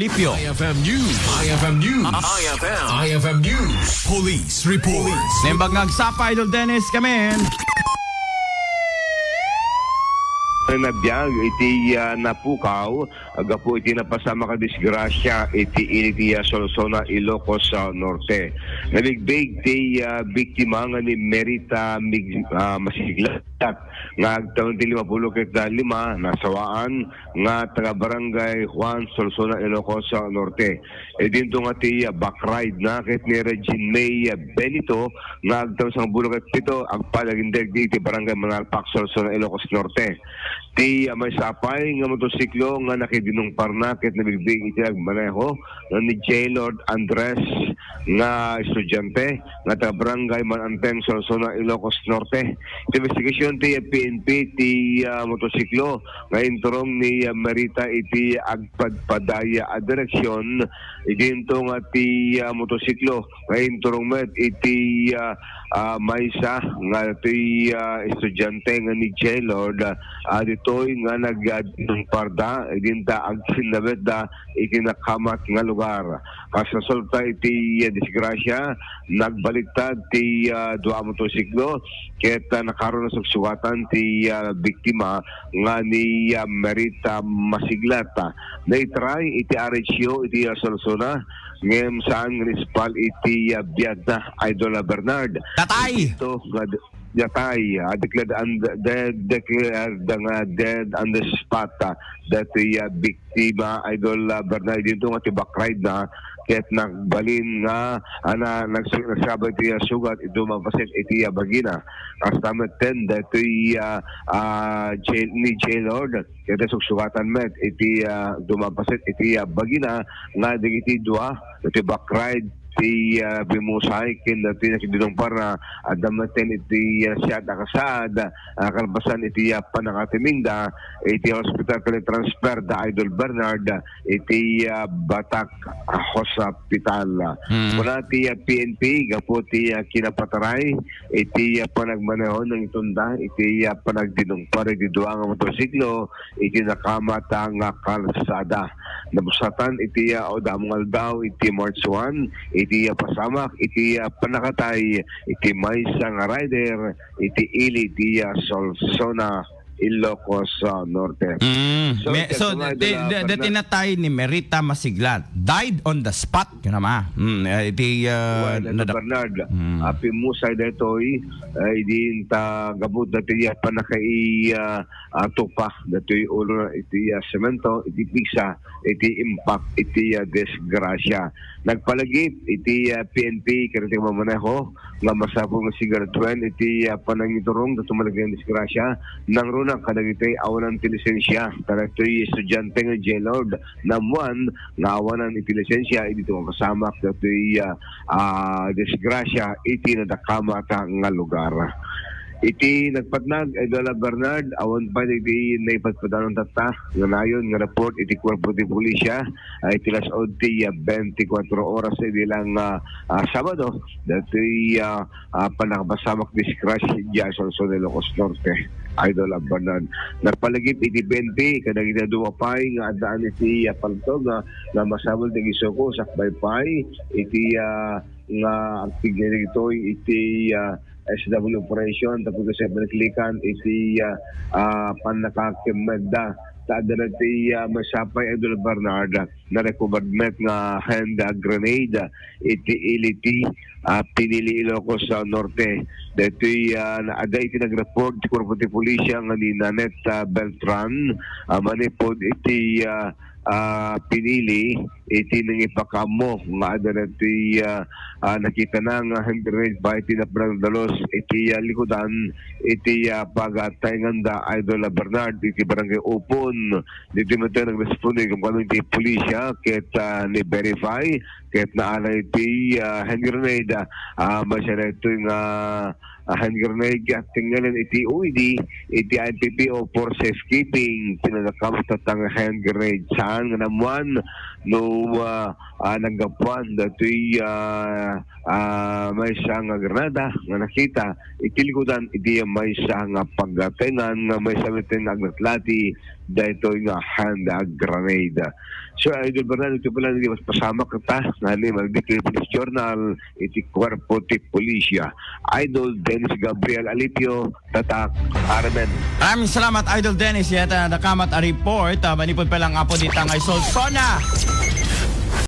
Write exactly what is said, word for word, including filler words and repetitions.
I F M News. I F M News. I F M. I F M News. Police report. Naimbag nga agsapa, Idol Dennis, kami. Nabiag iti, ah, napukaw, gapu iti napasamak a disgrasya iti ili ti, ah, Solsona, Ilocos, ah, Norte. Nabigbig ti, ah, biktima nga ni Merita Mig-, ah, Masiglat nga agtawen ti lima pulo ket lima, nasawaan, nga taga Barangay Juan, Solsona, Ilocos, ah, Norte. Idinto nga ti, ah, backride na ket ni Regine May, ah, Benito nga agtawen sangapulo ket pito, agpalagindeg iti Barangay Manalpak, Solsona, Ilocos Norte. Ti, ah, maysa pay nga motorsiklo nga nakidinungparna ket nabigbig iti nagmaneho nga ni Jaylord Andres nga estudiante nga taga Barangay Mananteng, Solsona, Ilocos Norte. Iti investigasyon ti P N P, ti, ah, motorsiklo nga inturong ni, ah, Merita iti agpadpadaya a direksyon, idinto nga ti, ah, motorsiklo nga inturong met iti, ah, ah, maysa nga ti, ah, estudiante nga ni Jaylord, ah, ditoy nga nag-, ah, parda, idinta agsinnabetda iti nakamat nga lugar. Kas resulta iti, ah, disgrasya, nagbaliktad ti, ah, dua a motorsiklo ket, ah, nakaron a sugsugatan ti, ah, biktima nga ni, ah, Merita Masiglat. Naitray iti R H U iti, ah, Solsona, ngem saan nga nispal iti, ah, biagna, Idol, ah, Bernard. Tatay! Ito nga d-, yatay, ah, declared un-, de-, declared nga dead on the spot, ah, dati, ah, biktima, Idol, ah, Bernard, dito nga ti backride na, ket nagbalin nga, ah, na, nagsu-, nagsabay ti, ah, sugat, ito mapasit iti, ah, bagina. Kasta met ten, datoy, ah, ah, J-, ni Jaylord, ket sugsugatan met iti, ah, dumapasit iti, ah, bagina nga dagiti dua, iti backride ti, ah, pimusay ken datoy nakidinungparna, adda met ten iti, ah, siat a kasaad, ah, kalpasan iti, ah, pannakatimingda iti hospital ken transfer da Idol Bernard iti, ah, Batak, ah, Hospital. Mm. Kuna ti, ah, P N P, gapu ti, ah, kinapataray, iti, ah, panagmaneho nangitunda iti, ah, panagdinungpar iti dua nga motorsiklo iti nakamat nga kalsada. Nabsatan iti, ah, damong aldaw iti March one, iti, ah, pasamak iti, ah, pannakatay iti maysa nga rider iti ili ti, ah, Solsona, Ilocos, ah, Norte. Mm. So, me-, ket so, mga ti, idol, ah, ti, ti Bernard, natay ni Merita Masiglat, died on the spot, yun naman. Mm, eh, iti, ah, Well, ito, nada-, Bernard, mm, ah, pimusay daytoy, ah, idi inta gabut dati, ah, panakai, ah, ah, tupa, dati ulo na iti, ah, semento, iti pisa, iti impact, iti, ah, disgrasya. Nagpalagip iti, ah, P N P, ken iti mamaneho, nga masapul nga sigaretuen iti, ah, panangiturong ta tumalagay ang disgrasya, nangruna kadagiti awanan ti lisensya. Kadagitoy estudiante nga J-Lord, namuan nga awanan iti lisensya, idi tumapasamak datoy, ah, ah, disgrasya iti nadakamat nga lugar. Iti nagpatnag, Idol Bernard, awan pay iti naipadpadanan tatta nga nayon nga report iti kuerpo ti pulisya, ay iti las-od ti, ah, bente kuatro oras idi lang, ah, ah, Sabado, datoy, ah, ah, pannakapasamak disgrasya idiay Sorsogon, Ilocos Norte. Idol Abanan. Nagpalagip iti bente, kadagiti adu a pay nga addaan iti, ah, paltog, ah, nga masapul ti agisuko, sakbay pay iti, ah, nga agtigay dagitoy iti, ah, S W operation, tapos sa paniklikan iti, ah, ah, pannakakimmedda. Ta adda dagiti, ah, masapay, Idol Bernard, na-recovered met nga hand grenade iti ili ti, ah, Pinili, Ilocos, ah, Norte. Daytoy, ah, na-, adda iti nag-report ti Korpo ti Pulisya nga ni Nanette, ah, Beltran, ah, manipud iti, ah, ah, Pinili, iti nangipakaammo nga adda daytoy, ah, ah, nakitana nga hand grenade baket ti napnagdalos iti, ah, likudan iti, ah, pagtaenganda, Idol Bernard, iti Barangay Upon. Ditoy met nagresponde kenkuana iti pulisya ket, ah, ni-verify ket naala iti, ah, hand grenade, ah, ah, maysa daytoy nga, ah, hand grenade nga tengngelen iti O E D, iti I P P O for safekeeping, pinagkamat tatta nga hand grenade. Saan nga namuan no, ah, ah, naggapuan daytoy, ah, ah, maysa nga granada nga nakita iti likudan iti maysa nga pagtaengan nga maysa met nga aglatlati daytoy nga hand grenade. So, Idol Bernal, ito pala, di mas pasamak ta, nga ni Maldi Philippines Journal, iti kuerpo ti pulisya. Idol Dennis Gabriel Alipio, Tatak, Armen. Maraming salamat, Idol Dennis. Yata nakamat a report. Uh, manipod pa lang apo dita nga isolsona.